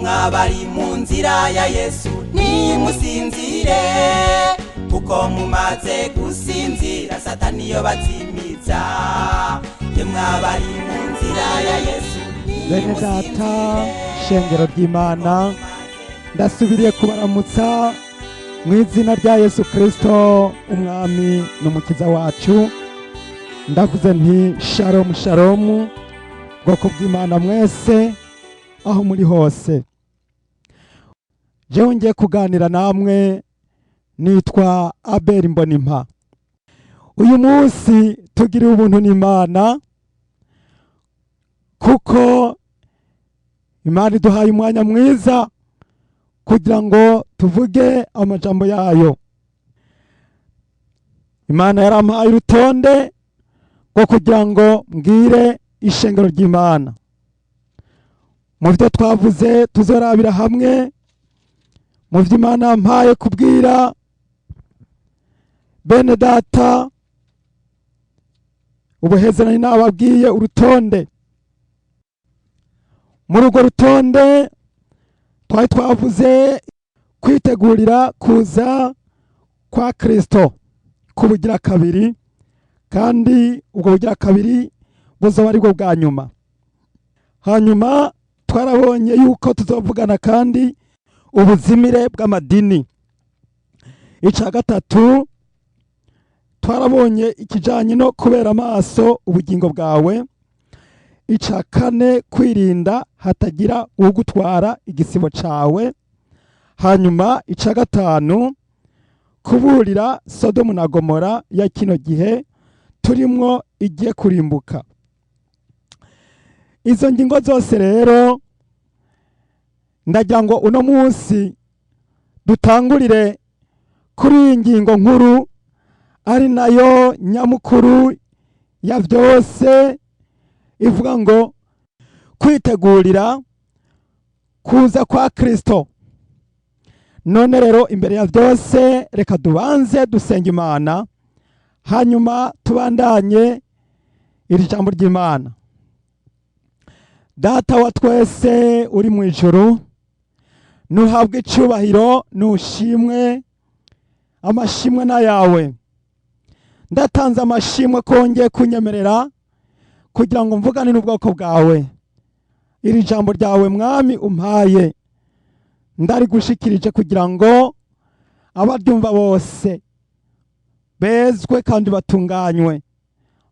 Yemwe abari mu nzira ya Yesu, nimusinzire, kuko mumaze gusinzira, Satani yo bazimiza. Yemwe abari mu nzira ya Yesu, Bene data, shengero ry'Imana, ndasubiriye kubaramutsa mu izina rya Yesu Kirisito, Umwami n'Umukiza wacu. Ndavuze nti: "Shalomu, shalomu, bwoko bw'Imana mwese aho muri hose." Jewe ngiye kuganira namwe nitwa Abel Mbonimpa. Uyu munsi tugiriwe ubuntu n'Imana, kuko Imana iduhaye umwanya mwiza kugira ngo tuvuge amajambo yayo. Imana yarampaye urutonde rwo kugira ngo mbwire ishengero ry'Imana. Mu byo twavuze tuzorabira hamwe, mu byo Imana yampaye kubwira bene data, ubuhezerani nababwiye urutonde. Muri urwo rutonde twari twavuze kwitegurira kuza kwa Kirisito kubugira kabiri, kandi ubwo bugira kabiri buzoba aribwo bwa nyuma. Hanyuma twarabonye yuko tuzovugana kandi ubuzimire bw'amadini. Icya gatatu, twarabonye ikijyanye no kubera amaso ubugingo bwawe. Icya kane, kwirinda hatagira ugutwara igisibo cyawe. Hanyuma icya gatanu, kuburira Sodomu na Gomora ya kino gihe turimwo igiye kurimbuka. Izo ngingo zose rero, ndagira ngo uno munsi dutangurire kuri iyi ngingo nkuru, ari nayo nyamukuru ya byose, ivuga ngo kwitegurira kuza kwa Kristo. None rero, imbere ya byose, reka dubanze dusenga Imana, hanyuma tubandanye iri jambo ry'Imana. Data wa twese uri mu ijuru, nuhabwe icyubahiro, nushimwe, amashimwe n'ayawe. Ndatanze amashimwe kongeye kunyemerera kugira ngo mvugane n'ubwoko bwawe. Iri jambo ryawe, Mwami, umpaye, ndarigushikirije kugira ngo abaryumva bose bezwe kandi batunganywe,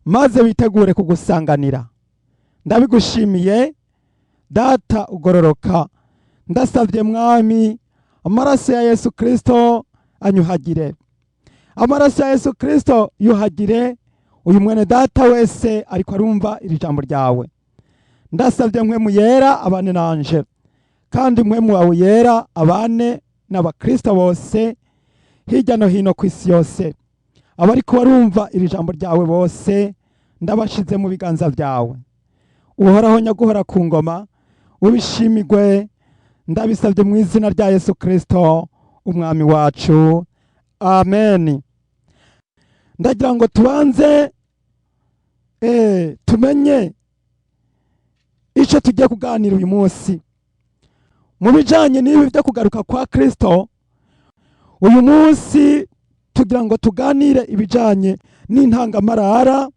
maze bitegure kugusanganira. Ndabigushimiye, Data ugororoka. Ndasabye, Mwami, amaraso ya Yesu Kirisito anyuhagire, amaraso ya Yesu Kirisito yuhagire uyu mwene data wese ariko arumva iri jambo ryawe. Ndasabye Mpwemu Yera abane nanje, kandi Mpwemu wawe Yera abane n'abakristo bose hirya no hino ku isi yose. Abariko barumva iri jambo ryawe bose ndabashize mu biganza byawe. Uhoraho nyaguhora ku ngoma, ubishimigwe. Ndabisabye mu izina rya Yesu Kirisito, Umwami wacu, amen. Ndagira ngo tubanze tumenye icyo tugiye kuganira uyu munsi mu bijyanye n'ibi byo kugaruka kwa Kirisito. Uyu munsi tugira ngo tuganire ibijyanye n'intangamarara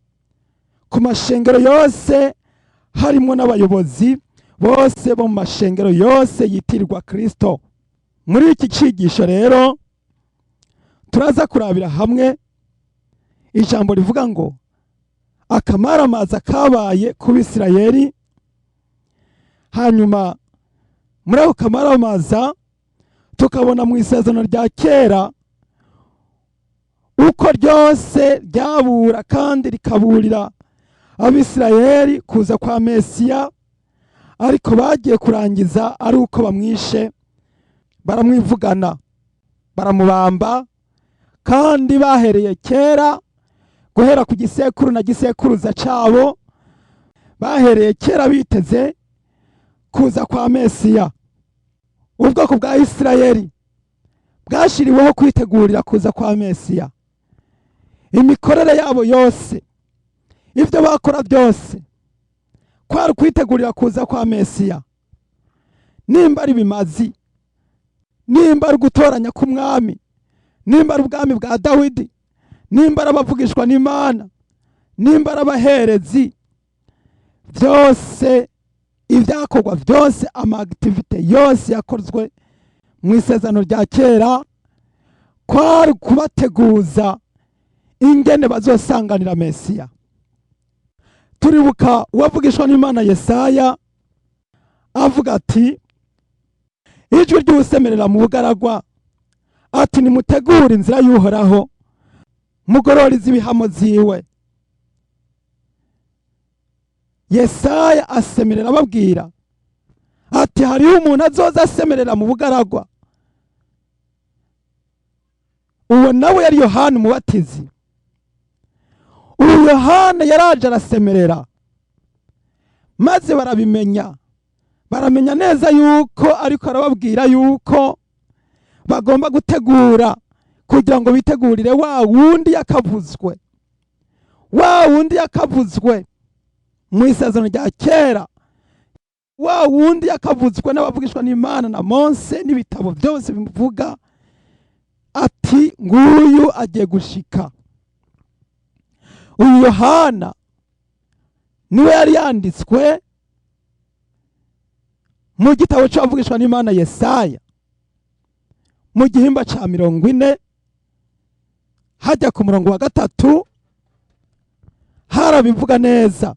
ku mashengero yose, harimo n'abayobozi bose bo mu mashengero yose yitirirwa Kirisito. Muri iki cyigisho rero turaza kurabira hamwe ijambo rivuga ngo akamaramaza kabaye ku Bisirayeli. Hanyuma muri ako kamaramaza tukabona mu Isezerano rya Kera uko ryose ryabura kandi rikaburira Abisirayeli kuza kwa Mesiya, ariko bagiye kurangiza ari uko bamwishe, baramwivugana, baramubamba, kandi bahereye kera, guhera ku gisekuru na gisekuruza cyabo, bahereye kera biteze kuza kwa Mesiya. Ubwoko bwa Isirayeli bwashyiriweho kwitegurira kuza kwa Mesiya. Imikorere yabo yose, ibyo bakora byose, kwari kwitegurira kuza kwa Mesiya. Nimba ari bimazi, nimba ari gutoranya k'umwami, nimba ari ubwami bwa Dawidi, nimba ari abavugishwa n'Imana, nimba ari abaherezi, byose ibyakorwa byose, ama activités yose yakozwe mu Isezerano rya Kera kwari kubateguza ingene bazosanganira Mesiya. Turibuka uwavugishwa n'Imana Yesaya avuga ati: "Ijwi ry'usemerera mu bugaragwa," ati: "Nimutegure inzira y'Uhoraho, mugororeze ibihamo ziwe." Yesaya asemerera ababwira ati: "Hariho umuntu azoza asemerera mu bugaragwa." Uwo nawe yari Yohana Umubatizi. Uyu Yohana yaraje arasemerera, maze barabimenya, baramenya neza yuko ariko arababwira yuko bagomba gutegura kugira ngo bitegurire wa wundi yakavuzwe, wa wundi yakavuzwe mu Isezerano rya Kera, wa wundi yakavuzwe n'abavugishwa n'Imana na Mose n'ibitabo byose bimuvuga, ati: "Nguyu agiye gushika." Uyu Yohana niwe yari yanditswe mu gitabo cy'abavugishwa n'Imana Yesaya mu gihimba cya 40, hajya ku murongo wa 3, harabivuga neza,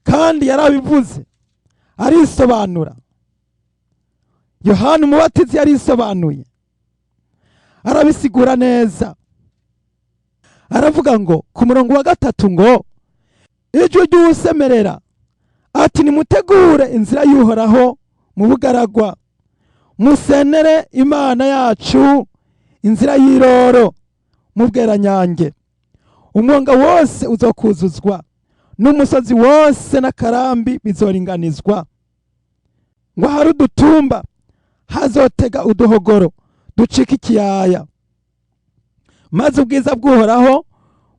kandi yarabivuze arisobanura. Yohana Umubatizi yarisobanuye, arabisigura neza, aravuga ngo ku murongo wa 3 ngo: "Ijwi ry'usemerera," ati: "Nimutegure inzira y'Uhoraho mu bugaragwa, musenere Imana yacu inzira y'iroro mu bweranyange. Umwonga wose uzokuzuzwa, n'umusozi wose n'akarambi bizoringanizwa." Ngo hari udutumba hazotega uduhogoro ducika ikiyaya, maze ubwiza bw'Uhoraho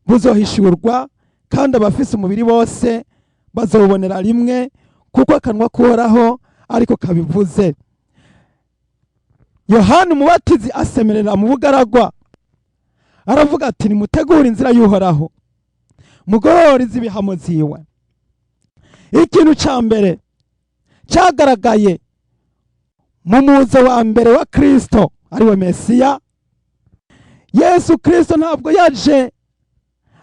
buzohishurwa, kandi abafise umubiri bose bazobonera rimwe, kuko akanwa k'Uhoraho ariko kabivuze. Yohana Umubatizi asemerera mu bugaragwa, aravuga ati: "Nimutegure inzira y'Uhoraho, mugororeze ibihamo ziwe." Ikintu cya mbere cyagaragaye mu muzo wa mbere wa Kristo, ariwe Mesiya Yesu Kristo, ntabwo yaje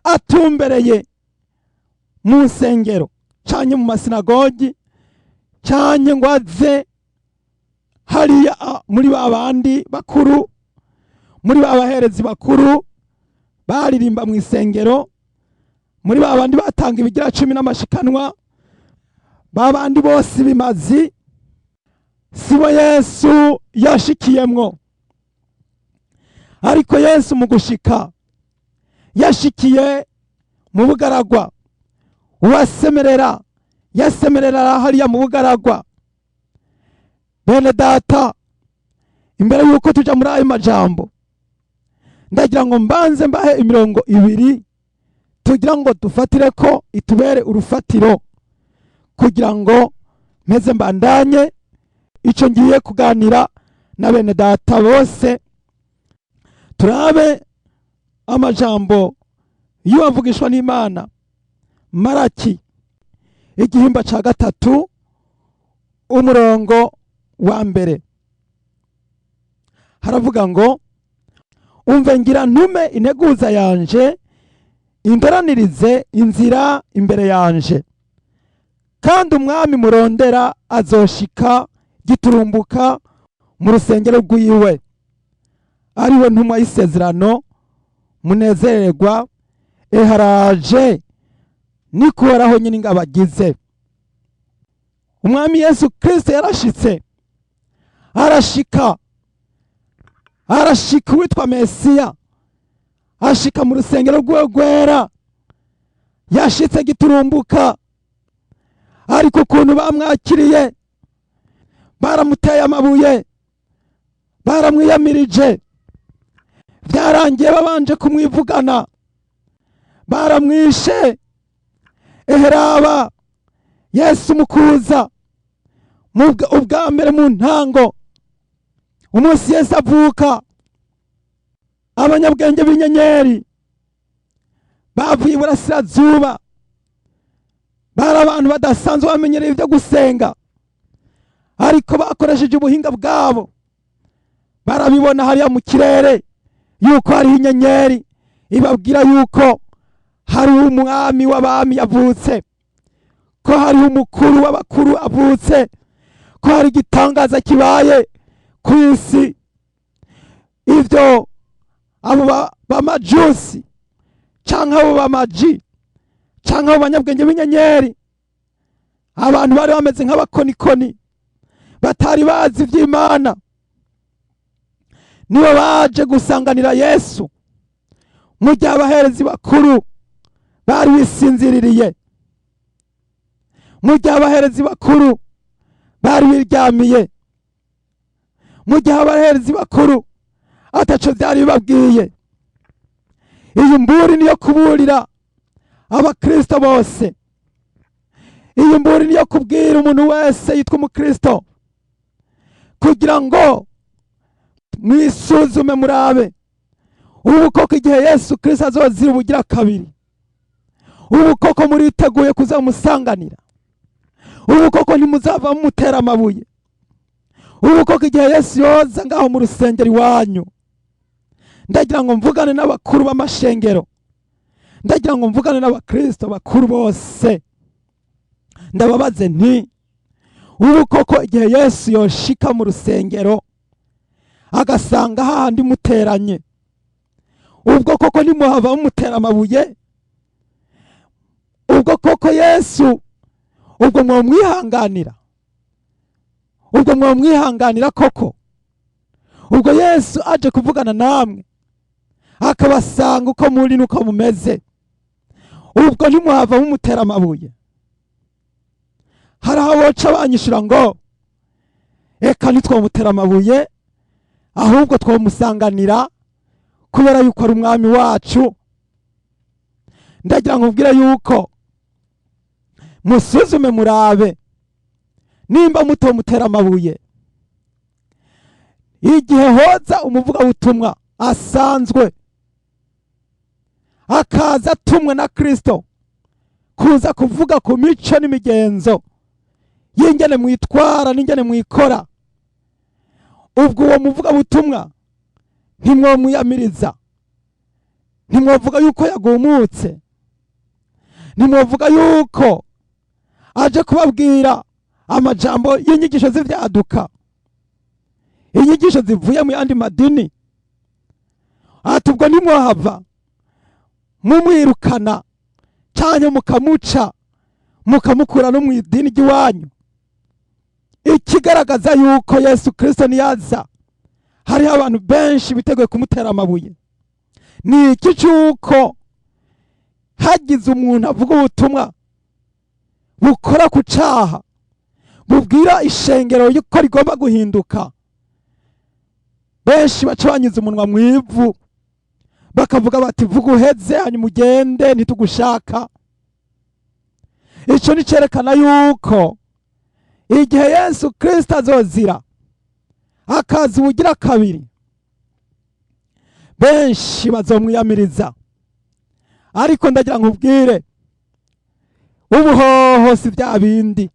atumbereye mu nsengero cyane, mu masinagogi cyane, ngo aze hariya muri ba bandi bakuru, muri ba baherezi bakuru baririmba mu isengero, muri ba bandi batanga ibigira cumi n'amashikanwa, ba bandi bose bimazi, sibo Yesu yashikiyemwo. Ariko Yesu mu gushika yashikiye mu bugaragwa. Uwasemerera yasemerera hariya mu bugaragwa. Bene data, imbere y'uko tujya muri ayo majambo, ndagira ngo mbanze mbahe imirongo ibiri tugira ngo dufatire ko itubere urufatiro, kugira ngo mpeze mbandanye icyo ngiye kuganira na bene data bose. Turabe amajambo y'uwavugishwa n'Imana Maraki, igihimba cya 3, umurongo wa 1. Haravuga ngo: "Umve, ngira ntume integuza yanje indoranirize inzira imbere yanje, kandi umwami murondera azoshika giturumbuka mu rusengero rwiwe, ariwe ntumwa y'isezerano munezererwa. Eharaje, nikuhoraho nyine ingabo agize." Umwami Yesu Kirisito yarashitse, arashika, arashika, uwitwa Mesiya ashika mu rusengero rwiwe rwera. Yashitse giturumbuka, ariko ukuntu bamwakiriye, baramuteye amabuye, baramwiyamirije. Byarangiye babanje kumwivugana, baramwishe. Eheraba Yesu mukuza Ubwa mbere mu ntango, umunsi Yesu avuka, abanyabwenge b'inyenyeri bavuye iburasirazuba, bari abantu badasanzwe bamenyereye ibyo gusenga, ariko bakoresheje ubuhinga bwabo barabibona hariya mu kirere yuko hariho inyenyeri ibabwira yuko hari umwami w'abami yavutse, ko hariho umukuru w'abakuru avutse, ko hari igitangaza kibaye ku isi. Ibyo abo bamajusi cyangwa abo bamaji cyangwa abo banyabwenge b'inyenyeri, abantu bari bameze nk'abakonikoni batari bazi iby'Imana, nibo baje gusanganira Yesu mu gihe abaherezi bakuru bari bisinziririye, mu gihe abaherezi bakuru bari biryamiye, mu gihe abaherezi bakuru ataco byari bibabwiye. Iyi mburi niyo kuburira abakristo bose. Iyi mburi niyo kubwira umuntu wese yitwa umukristo kugira ngo mwisuzume, murabe ubu koko igihe Yesu Kristo azozira ubugira kabiri, ubu koko muriteguye kuzamusanganira? Ubu koko ntimuzava mumutera amabuye? Ubu koko igihe Yesu yoza ngaho mu rusengero iwanyu? Ndagira ngo mvugane n'abakuru b'amashengero, ndagira ngo mvugane n'abakristo bakuru bose, ndababaze nti: ubu koko igihe Yesu yoshika mu rusengero agasanga hahandi muteranye, ubwo koko nimuhava mumutera amabuye? Ubwo koko Yesu ubwo mwomwihanganira? Ubwo mwomwihanganira koko? Ubwo Yesu aje kuvugana namwe akabasanga uko muri n'uko mumeze, ubwo ntimuhava mumutera amabuye? Hari aho boca banyishura ngo: eka, ntitwamutera amabuye, ahubwo twamusanganira kubera yuko ari umwami wacu. Ndagira ngo mbwire yuko musuzume, murabe nimba mutomutera amabuye. Igihe hoza umuvugabutumwa asanzwe akaza atumwe na Kristo kuza kuvuga ku mico n'imigenzo y'ingene mwitwara n'ingene mwikora, ubwo uwo muvugabutumwa ntimwomwiyamiriza? Ntimwovuga yuko yagumutse? Ntimwovuga yuko aje kubabwira amajambo y'inyigisho z'ivyaduka, inyigisho zivuye mu yandi madini? Ati ubwo ntimwohava mumwirukana cyangwa mukamuca, mukamukura no mu idini ry'iwanyu? Ikigaragaza yuko Yesu Kirisito niyaza hariho abantu benshi biteguye kumutera amabuye ni iki cy'uko hagize umuntu avuga ubutumwa bukora ku cyaha, bubwira ishengero yuko rigomba guhinduka, benshi baca banyuze umunwa mu ivu, bakavuga bati: vuga uheze, hanyuma ugende, ntitugushaka. Icyo ni cyerekana yuko igihe Yesu Kirisito azozira akaza ubugira kabiri, benshi bazomwiyamiriza. Ariko ndagira ngo ubwire, ubuhoho si bya bindi,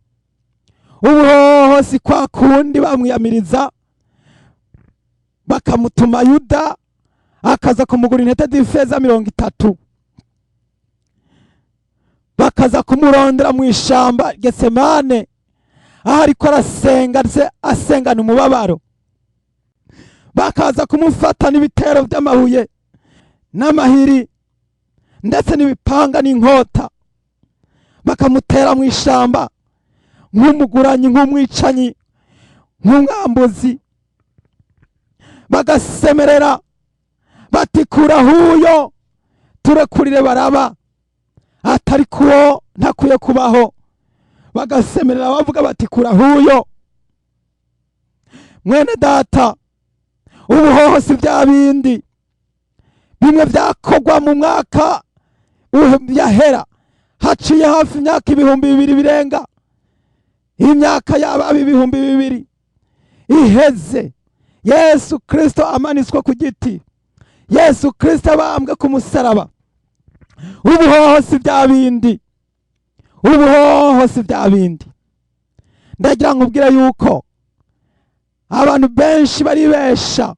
ubuhoho si kwa kundi bamwiyamiriza bakamutuma Yuda akaza kumugura intete z'ifeza 30, bakaza kumurondera mu ishamba Getsemane aho ariko arasenga, ndetse asengana umubabaro, bakaza kumufata n'ibitero by'amabuye n'amahiri ndetse n'ibipanga n'inkota, bakamutera mu ishamba nk'umuguranyi, nk'umwicanyi, nk'umwambuzi, bagasemerera bati: kura huyo, turekurire Baraba, atari kuwo ntakwiye kubaho. Bagasemerera bavuga bati: kura huyo. Mwene data, ubuhoho si bya bindi bimwe byakogwa mu mwaka yahera, haciye hafi imyaka 2000 birenga. Imyaka yaba 2000 iheze, Yesu Kristo amanitswe ku giti, Yesu Kristo abambwe ku musaraba. Ubuhoho si bya bindi, ubuhoho si bya bindi. Ndagira ngo ubwire yuko abantu benshi baribesha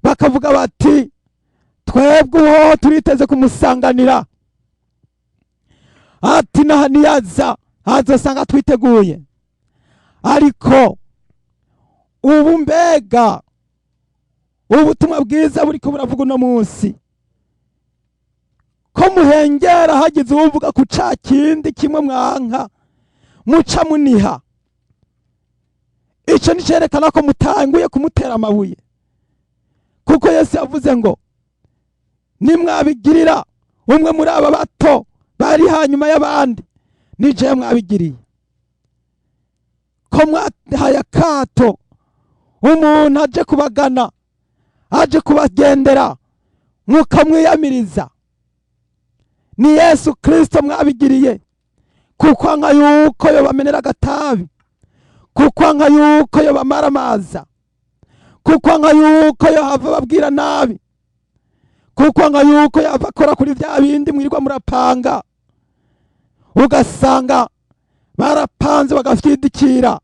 bakavuga bati: "Twebwe ubuhoho turiteze kumusanganira," ati "niyaza azosanga twiteguye." Ariko ubu mbega ubutumwa bwiza buriko buravuga uno munsi, ko muhengera hagize uwuvuga ku ca kindi kimwe mwanka, muca muniha? Ico nicerekana ko mutanguye kumutera amabuye, kuko Yesu yavuze ngo: "Nimwabigirira umwe muri aba bato bari hanyuma y'abandi, nije mwabigiriye." Ko mwahaye akato umuntu aje kubagana, aje kubagendera, mukamwiyamiriza, ni Yesu Kristo mwabigiriye, kuko nka yuko yobamenera agatabi, kuko nka yuko yobamaramaza, kuko nka yuko yohava babwira nabi, kuko nka yuko yava akora kuri bya bindi mwirirwa murapanga, ugasanga barapanze bagafyidikira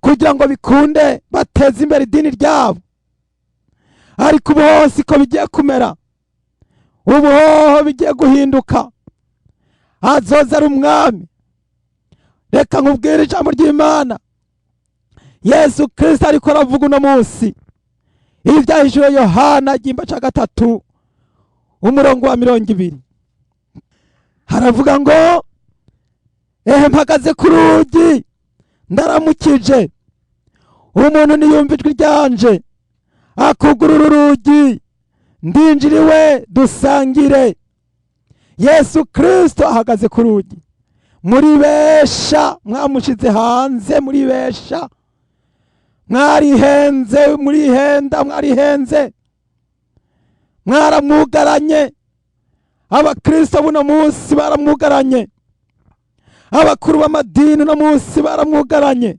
kugira ngo bikunde bateze imbere idini ryabo. Ariko ubu hose ko bigiye kumera, ubuhoho bigiye guhinduka, azoza ari umwami. Reka nkubwire ijambo ry'Imana Yesu Kirisito ariko aravuga uno munsi. Ibyahishuriwe Yohana igihimba cya 3, umurongo wa 20, haravuga ngo: "Ehe, mpagaze ku rugi ndaramukije. Umuntu niyumva ijwi ryanje akugurura urugi, ndinjira iwe dusangire." Yesu Kirisito ahagaze ku rugi. Muri besha mwamushize hanze, muri besha mwarihenze, murihenda, mwarihenze, mwaramwugaranye. Abakristo buno munsi baramwugaranye, abakuru b'amadini uno munsi baramwugaranye.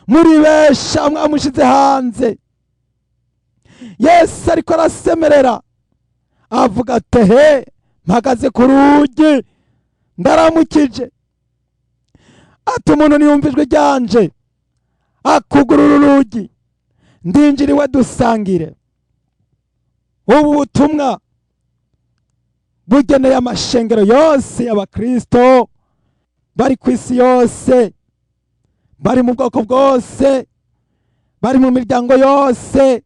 Muri besha mwamushize hanze. Yesu ariko arasemerera avuga ati: "He, mpagaze ku rugi ndaramukije," ati: "Umuntu niyumva ijwi ryanje akugurura urugi, ndinjira iwe dusangire." Ubu butumwa bugeneye amashengero yose y'abakristo bari ku isi yose, bari mu bwoko bwose, bari mu miryango yose,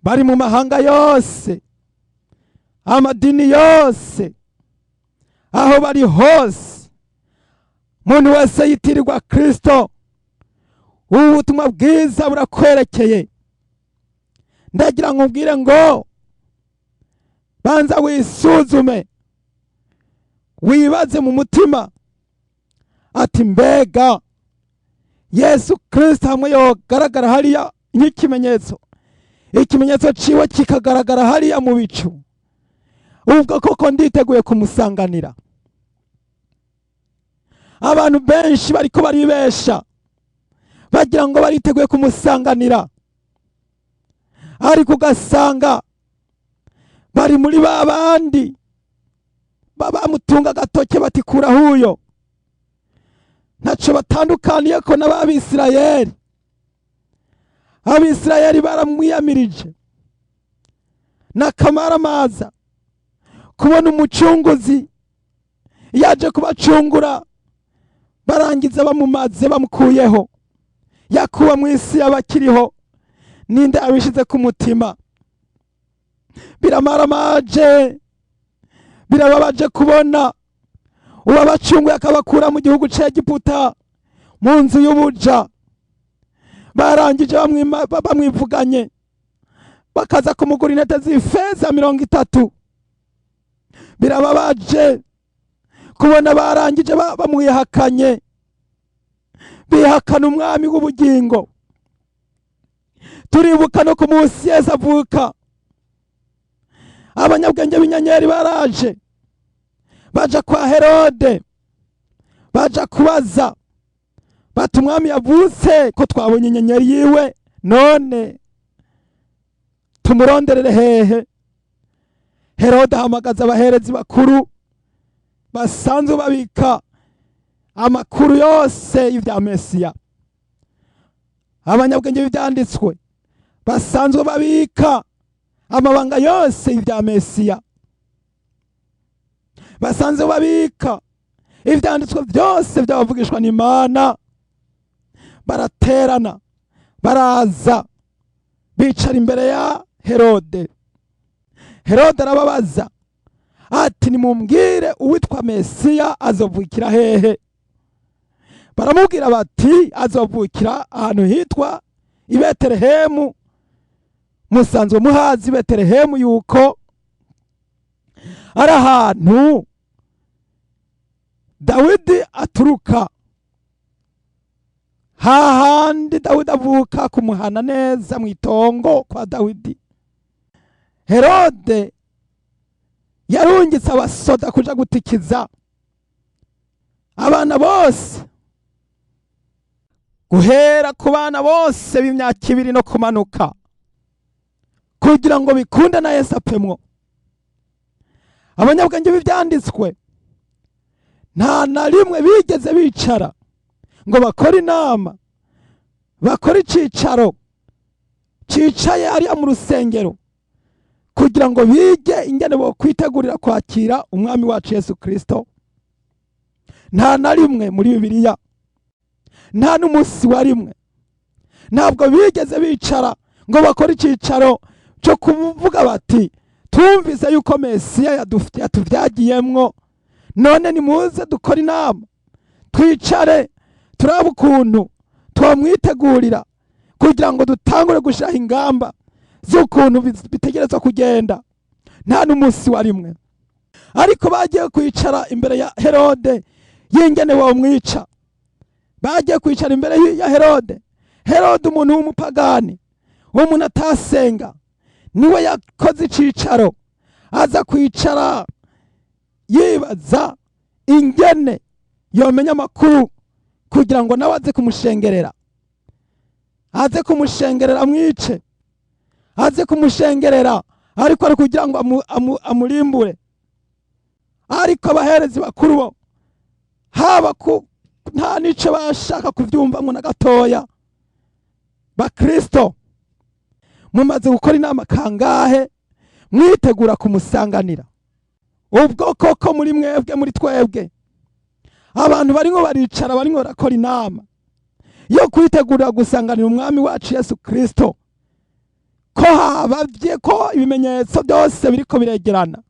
bari mu mahanga yose, amadini yose, aho bari hose. Umuntu wese yitirirwa Kristo, ubu butumwa bwiza burakwerekeye. Ndagira ngo ubwire ngo banza wisuzume, wibaze mu mutima ati: "Mbega Yesu Kirisito hamwe yogaragara hariya nk'ikimenyetso, ikimenyetso ciwe kikagaragara hariya mu bicu, ubwo koko nditeguye kumusanganira?" Abantu benshi bariko baribesha bagira ngo bariteguye kumusanganira, ariko ugasanga bari muri ba bandi bamutunga agatoke bati: "Kuraho uyo." Ntaco batandukaniye ko n'Ababisirayeli. Abisirayeli baramwiyamirije n'akamaramaza kubona umucunguzi yaje kubacungura, barangiza bamumaze, bamukuyeho, yakuwe mu isi y'abakiriho. Ninde abishize ku mutima? Biramaramaje, birababaje kubona uwabacunguye akabakura mu gihugu cya Egiputa, mu nzu y'ubuja, barangije bamwivuganye, bakaza kumugura intete z'ifeza 30. Birababaje kubona barangije bamwihakanye, bihakana umwami w'ubugingo. Turibuka no ku munsi Yesu avuka, abanyabwenge b'inyenyeri baraje baja kwa Herode. Baja kubaza bati: "Umwami yavutse, ko twabonye inyenyeri yiwe, none tumuronderere hehe?" Herode ahamagaza abaherezi bakuru basanzwe babika amakuru yose y'ibya Mesiya, abanyabwenge b'ibyanditswe basanzwe babika amabanga yose y'ibya Mesiya, basanzwe babika ibyanditswe byose by'abavugishwa n'Imana. Baraterana, baraza, bicara imbere ya Herode. Herode arababaza ati: "Nimumbwire, uwitwa Mesiya azovukira hehe?" Baramubwira bati: "Azovukira ahantu hitwa i Betelehemu." Musanzwe muhazi Betelehemu, yuko ari ahantu Dawidi aturuka, hahandi Dawidi avuka, kumuhana neza mu itongo kwa Dawidi. Herode yarungitse abasoda kuja gutikiza abana bose, guhera ku bana bose b'imyaka 2 no kumanuka, kugira ngo bikunde na Yesu apemwo. Abanyabwenge b'ibyanditswe nta na rimwe bigeze bicara ngo bakore inama, bakore icicaro cicaye ariya mu rusengero kugira ngo bige ingene bo kwitegurira kwakira Umwami wacu Yesu Kristo. Nta na rimwe muri Bibiliya, nta n'umunsi wa rimwe, ntabwo bigeze bicara ngo bakore icicaro cyo kuvuga bati: "Twumvise yuko Mesiya yatuvyagiyemwo, none nimuze dukore inama, twicare turabe ukuntu twamwitegurira kugira ngo dutangure gushyiraho ingamba z'ukuntu bitegerezwa kugenda." Nta n'umunsi wa rimwe. Ariko bagiye kwicara imbere ya Herode y'ingene wamwica. Bagiye kwicara imbere ya Herode. Herode, umuntu w'umupagani, umuntu atasenga, niwe yakoze icicaro, aza kwicara yibaza ingene yomenya amakuru kugira ngo nawe aze kumushengerera, aze kumushengerera amwice, aze kumushengerera, ariko ari kugira ngo amurimbure. Ariko abaherezi bakuru bo haba ku nta n'ico bashaka kuvyumvamwo na gatoya. Bakristo, mumaze gukora inama kangahe mwitegura kumusanganira? Ubwo koko muri mwebwe, muri twebwe, abantu barimwo baricara, barimwo barakora inama yo kwitegurira gusanganira Umwami wacu Yesu Kristo, ko habavye, ko ibimenyetso byose biriko biregerana,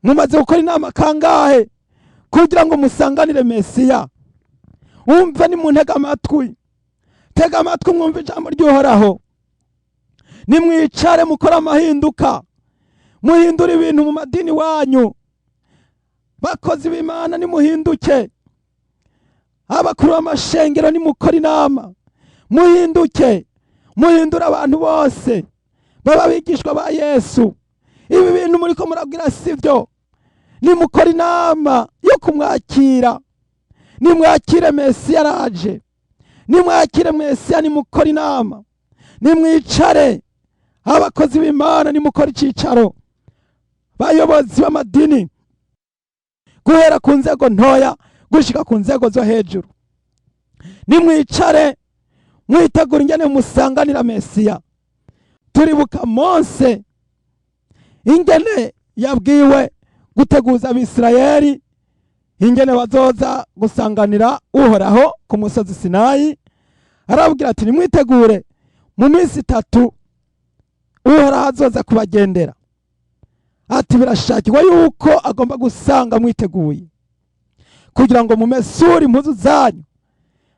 mumaze gukora inama kangahe kugira ngo musanganire Mesiya? Wumve, nimuntega amatwi, tega amatwi mwumve ijambo ry'Uhoraho. Nimwicare mukore amahinduka, muhindure ibintu mu madini wanyu. Bakozi b'Imana, nimuhinduke. Abakuru b'amashengero, nimukore inama, muhinduke, muhindure abantu bose baba abigishwa ba Yesu. Ibi bintu muriko murabwira sibyo. Nimukore inama yo kumwakira. Nimwakire Mesiya, araje. Nimwakire Mesiya, nimukore inama, nimwicare. Abakozi b'Imana, nimukore icicaro. Bayobozi b'amadini, guhera ku nzego ntoya gushika ku nzego zo hejuru, nimwicare mwitegura ingene musanganira Mesiya. Turibuka Mose ingene yabwiwe guteguza Abisirayeli ingene bazoza gusanganira Uhoraho ku musozi Sinayi. Arababwira ati: "Nimwitegure, mu minsi 3 Uhoraho azoza kubagendera." Ati: "Birashakirwa yuko agomba gusanga mwiteguye, kugira ngo mumesure impuzu zanyu,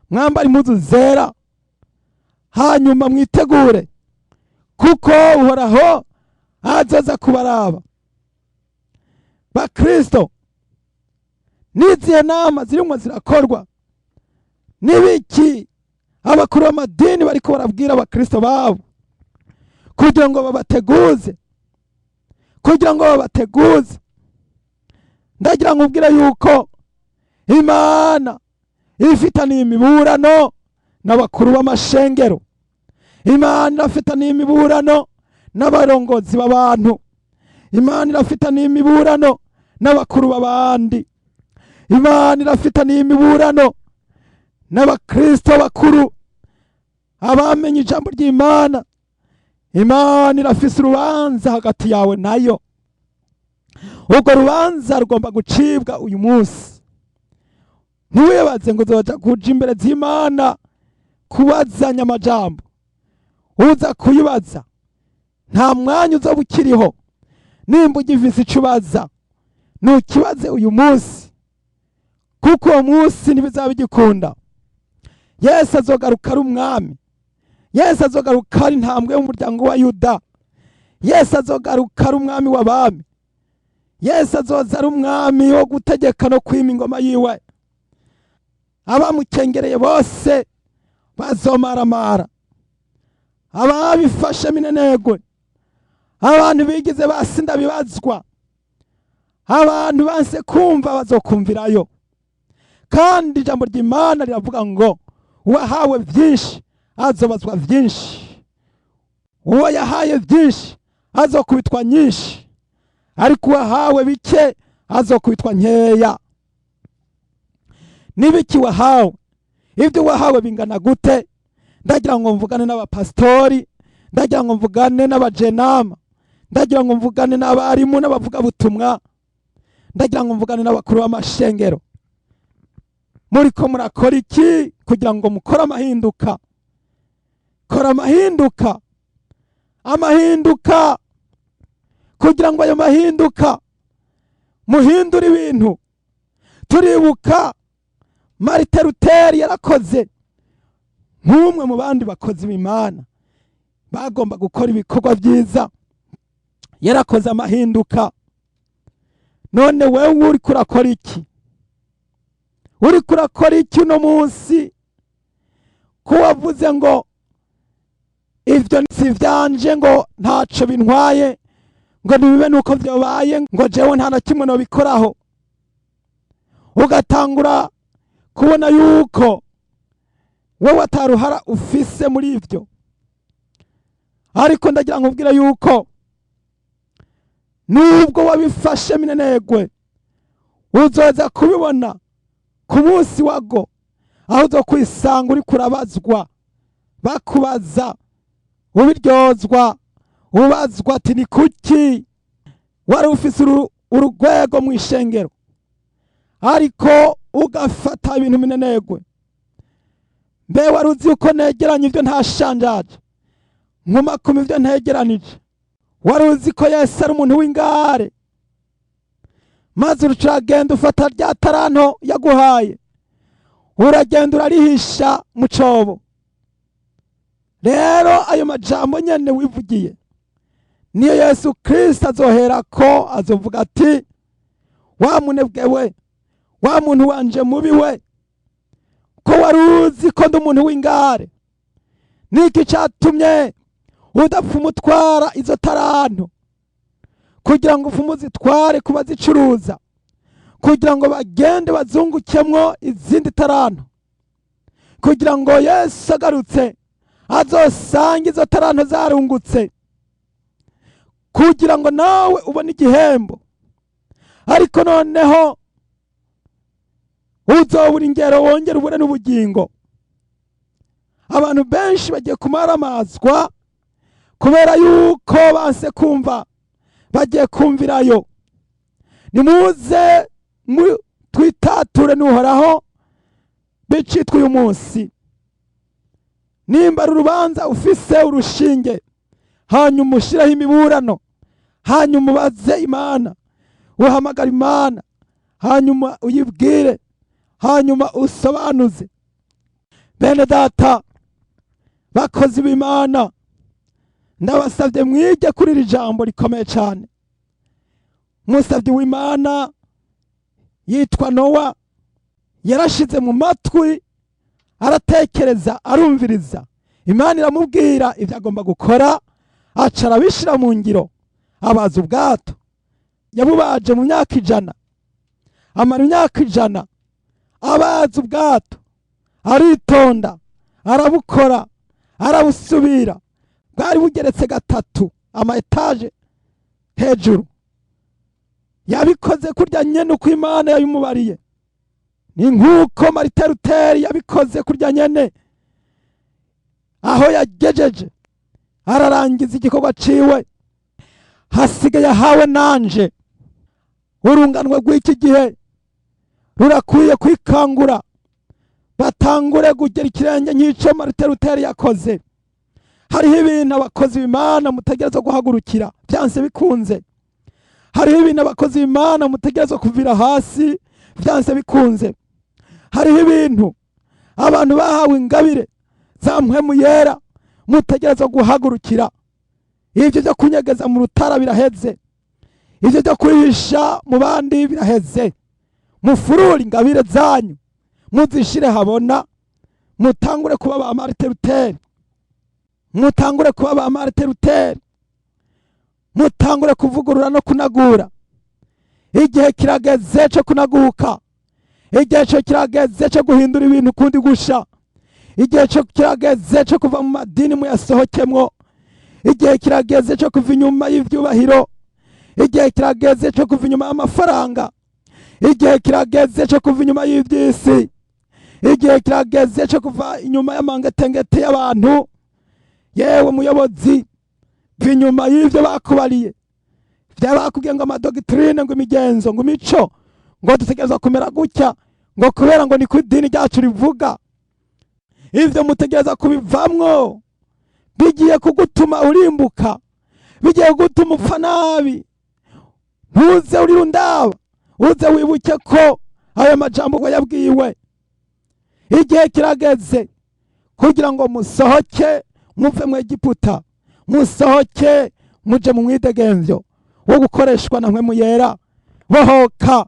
mwambare impuzu zera, hanyuma mwitegure, kuko Uhoraho azoza kubaraba." Bakristo, n'izihe nama zirimo zirakorwa? N'ibiki abakuru b'amadini bariko barabwira abakristo babo kugira ngo babateguze, kugira ngo babateguze? Ndagira ngo ubwire yuko Imana ifitaniye imiburano n'abakuru b'amashengero. Imana irafitaniye imiburano n'abarongozi b'abantu. Imana irafitaniye imiburano n'abakuru b'abandi. Imana irafitaniye imiburano n'abakristo bakuru, abamenye ijambo ry'Imana. Imana irafise urubanza hagati yawe nayo. Urwo rubanza rugomba gucibwa uyu munsi. Ntiwibaze ngo uzoja kuja imbere z'Imana kubazanya amajambo. Uza kuyibaza, nta mwanya uzoba ukiriho. Nimba ugifise ico ubaza, ntukibaze uyu munsi, kuko uwo munsi ntibizaba bigikunda. Yesu azogaruka ari umwami. Yesu azogaruka ari intambwe y'umuryango wa Yuda. Yesu azogaruka ari umwami w'abami. Yesu azoza ari umwami wo gutegeka no kwima ingoma yiwe. Abamukengereye bose bazomaramara, ababifashe minenegwe, abantu bigize basi ndabibazwa, abantu banse kumva bazokumvirayo. Kandi ijambo ry'Imana riravuga ngo uwahawe byinshi azobazwa byinshi, uwo yahaye byinshi azokubitwa nyinshi, ariko uwahawe bike azokubitwa nkeya. N'ibiki wahawe? Ibyo wahawe bingana gute? Ndagira ngo mvugane n'abapasitori, ndagira ngo mvugane n'abajenama, ndagira ngo mvugane n'abarimu n'abavugabutumwa, ndagira ngo mvugane n'abakuru b'amashengero. Muriko murakora iki kugira ngo mukore amahinduka? Kora amahinduka, amahinduka, kugira ngo ayo mahinduka muhindure ibintu. Turibuka Martin Luther yarakoze nk'umwe mu bandi bakozi b'Imana bagomba gukora ibikorwa byiza, yarakoze amahinduka. None wewe uriko urakora iki? Uriko urakora iki uno munsi? Ko wavuze ngo ivyo si ivyanje, ngo ntaco bintwaye, ngo ntibibe nuko vyobaye, ngo jewe nta na kimwe nobikoraho, ugatangura kubona yuko wowe ataruhara ufise muri ivyo. Ariko ndagira nkubwire yuko nubwo wabifashe minenegwe, uzoza kubibona ku munsi wago, aho uzo kwisanga uriko urabazwa, bakubaza, ubiryozwa, ubazwa ati: "Ni kuki wari ufise urugwego mu ishengero, ariko ugafata ibintu minenegwe? Mbe wari uzi yuko negeranye ibyo ntashanjaje, nkumakuma ibyo ntegeranije? Wari uzi ko Yesu ari umuntu w'ingare, maze uragenda ufata rya taranto yaguhaye, uragenda urarihisha mu cobo? Rero ayo majambo nyene wivugiye niyo Yesu Kristo azoherako azovuga ati: 'Wa munebwe we, wa muntu wanje mubi we, ko wari uzi ko ndi umuntu w'ingare, niki catumye udapfa umutwara izo taranto kugira ngo upfume uzitware ku bazicuruza, kugira ngo bagende bazungukemwo izindi taranto, kugira ngo Yesu agarutse azosange izo taranto zarungutse, kugira ngo nawe ubone igihembo? Ariko noneho uzobura ingero, wongere ubure n'ubugingo.' Abantu benshi bagiye kumaramazwa kubera yuko banse kumva, bagiye kumvirayo. Nimuze twitature n'Uhoraho bicitwa uyu munsi. Nimba ari urubanza ufise, urushinge, hanyuma ushireho imiburano, hanyuma ubaze Imana, uhamagara Imana, hanyuma uyibwire, hanyuma usobanuze. Bene data, bakozi b'Imana, ndabasabye mwige kuri iri jambo rikomeye cyane. Umusabyi w'Imana yitwa Nowa yarashize mu matwi, aratekereza, arumviriza. Imana iramubwira ibyo agomba gukora, aca arabishyira mu ngiro, abaza ubwato. Yabubaje mu myaka 100, amara imyaka 100. Abaza ubwato aritonda, arabukora, arabusubira. Bwari bugeretse gatatu, ama étages hejuru. Yabikoze kurya nyene uko Imana yabimubariye. Ni nk'uko Martin Luther yabikoze kurya nyene, aho yagejeje ararangiza igikorwa ciwe. Hasigaye ahawe nanje. Urunganwe rw'iki gihe rurakwiye kwikangura, batangure kugera ikirenge nk'ico Martin Luther yakoze. Hariho ibintu abakozi b'Imana mutegerezwa guhagurukira byanse bikunze. Hariho ibintu abakozi b'Imana mutegerezwa kuvira hasi byanse bikunze. Hariho ibintu abantu bahawe ingabire za Mpwemu Yera mutegerezwa guhagurukira. Ibyo byo kunyegeza mu rutara biraheze, ibyo byo kwihisha mu bandi biraheze. Mufurure ingabire zanyu, muzishire habona, mutangure kuba ba Martin Luther, mutangure kuba ba Martin Luther, mutangure kuvugurura no kunagura. Igihe kirageze cyo kunaguka, igihe cyo kirageze cyo guhindura ibintu ukundi gusha, igihe cyo kirageze cyo kuva mu madini muyasohokemwo, igihe kirageze cyo kuva inyuma y'ivyubahiro, igihe kirageze cyo kuva inyuma y'amafaranga, igihe kirageze cyo kuva inyuma y'iby'isi, igihe kirageze cyo kuva inyuma y'amangetengete y'abantu. Yewe muyobozi, va inyuma y'ibyo bakubariye, bya bakubwiye ngo ama doctrines, ngo imigenzo, ngo imico, ngo dutegerezwa kumera gutya, ngo kubera ngo ni ku idini ryacu rivuga. Ibyo mutegereza kubivamwo. Bigiye kugutuma urimbuka, bigiye kugutuma upfa nabi. Ntuze urira undaba, uze wibuke ko ayo majambo ngo yabwiwe. Igihe kirageze kugira ngo musohoke muve mu Egiputa, musohoke muje mu mwidegemvyo wo gukoreshwa na Mpwemu Yera. Bohoka,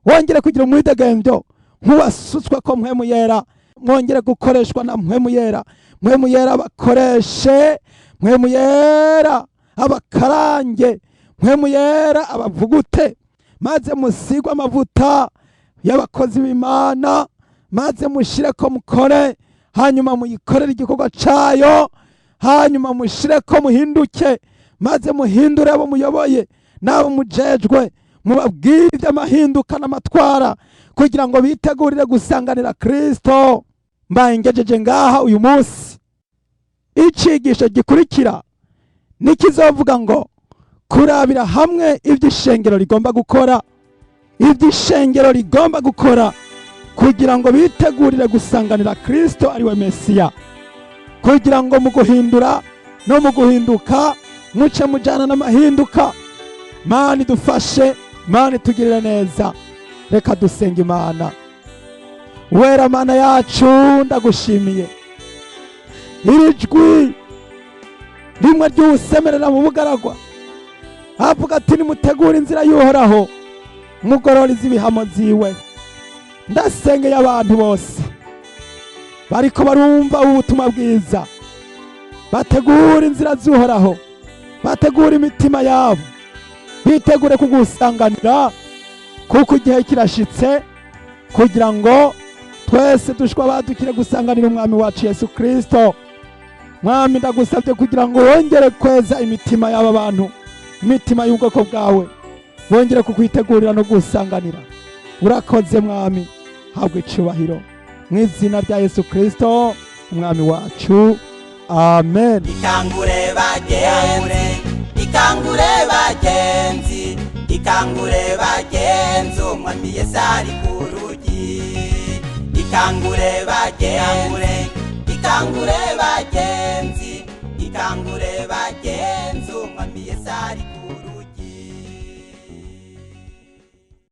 wongere kugira umwidegemvyo nk'uwasutswe ko Mpwemu Yera, mwongere gukoreshwa na Mpwemu Yera. Mpwemu Yera abakoreshe, Mpwemu Yera abakarange, Mpwemu Yera abavugute, maze musigwe amavuta y'abakozi b'Imana, maze mushire ko mukore, hanyuma muyikorere igikorwa cayo, hanyuma mushire ko muhinduke, maze muhindure abo muyoboye n'abo mujejwe, mubabwire iby'amahinduka n'amatwara kugira ngo bitegurire gusanganira Kristo. Mbaye ngejeje ngaha uyu munsi. Icigisho gikurikira nikizovuga ngo kurabira hamwe iby'ishengero rigomba gukora, iby'ishengero rigomba gukora kugira ngo bitegurire gusanganira Kristo ariwe Mesiya, kugira ngo mu guhindura no mu guhinduka muce mujana n'amahinduka. Mana idufashe, Mana itugirire neza. Reka dusenga Imana. Wera Mana yacu, ndagushimiye iri jwi rimwe ry'uwusemerera mu bugaragwa, avuga ati: "Nimutegure inzira y'Uhoraho, mugororeze ibihamo ziwe." Ndasengeye abantu bose bariko barumva ubu butumwa bwiza, bategura inzira z'Uhoraho, bategura imitima yabo, bitegure kugusanganira, kuko igihe kirashitse kugira ngo twese dushwa badukire gusanganira Umwami wacu Yesu Kristo. Mwami, ndagusabye kugira ngo wongere kweza imitima y'aba bantu, imitima y'ubwoko bwawe, wongere kukwitegurira no gusanganira. Urakoze Mwami, habwa icubahiro mu izina rya Yesu Kristo Umwami wacu, amen. Ikangure bagenzi, ikangure bagenzi, ikangure bagenzi, Umwami Yesu ari ku rugi. Ikangure bagenzi, ikangure bagenzi, ikangure.